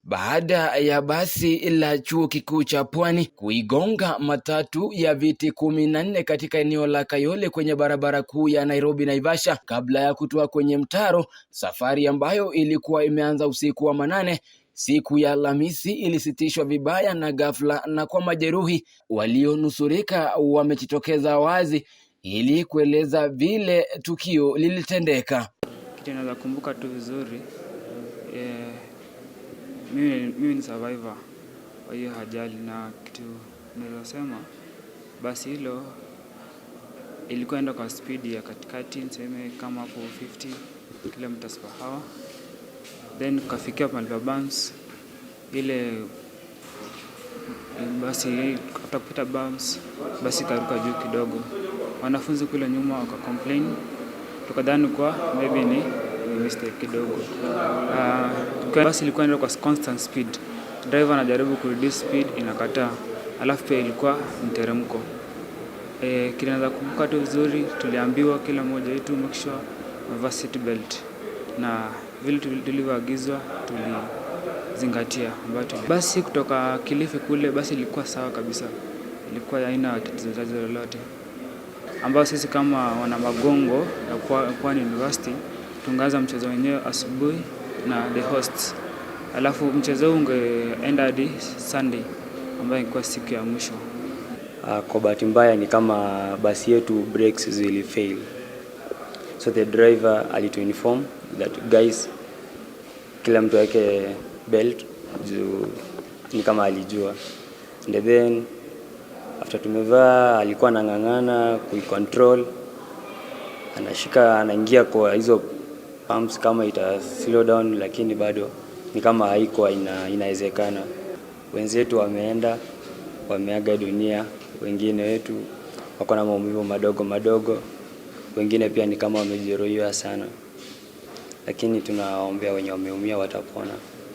Baada ya basi la Chuo Kikuu cha Pwani kuigonga matatu ya viti 14 katika eneo la Kayole kwenye barabara kuu ya Nairobi Naivasha kabla ya kutua kwenye mtaro, safari ambayo ilikuwa imeanza usiku wa manane siku ya Alhamisi ilisitishwa vibaya na ghafla, na kwa majeruhi walionusurika wamejitokeza wazi ili kueleza vile tukio lilitendeka. Kitu naweza kumbuka tu vizuri, mimi ni survivor wa hiyo ajali, na kitu naweza sema, basi hilo ilikuwa enda kwa speed ya katikati, niseme kama hapo 50 kilometers per hour, then kafikia mahali pa bumps. Ile basi after kupita bumps, basi karuka juu kidogo. Wanafunzi kule nyuma waka complain, tukadhani kwa maybe ni mistake kidogo. Basi ilikuwa inaenda kwa constant speed, driver anajaribu ku reduce speed, inakataa, alafu pia ilikuwa mteremko. Kile naweza kumbuka tu vizuri, tuliambiwa kila mmoja wetu make sure umevaa seat belt, na vile tulivyoagizwa tulizingatia. Ambayo basi kutoka Kilifi kule, basi ilikuwa sawa kabisa, ilikuwa haina tatizo lolote, ambao sisi kama wana Magongo ya Pwani University tungeanza mchezo wenyewe asubuhi na the hosts, alafu mchezo huu ungeenda hadi Sunday ambayo ilikuwa siku ya mwisho. Kwa bahati mbaya ni kama basi yetu brakes zili fail, so the driver alitu inform that, guys, kila mtu aweke belt juu ni kama alijua. And then after tumevaa, alikuwa anang'ang'ana kuicontrol, anashika, anaingia kwa hizo bumps kama ita slow down, lakini bado ni kama haikuwa inawezekana. Wenzetu wameenda, wameaga dunia, wengine wetu wako na maumivu madogo madogo, wengine pia ni kama wamejeruhiwa sana, lakini tunawaombea wenye wameumia watapona.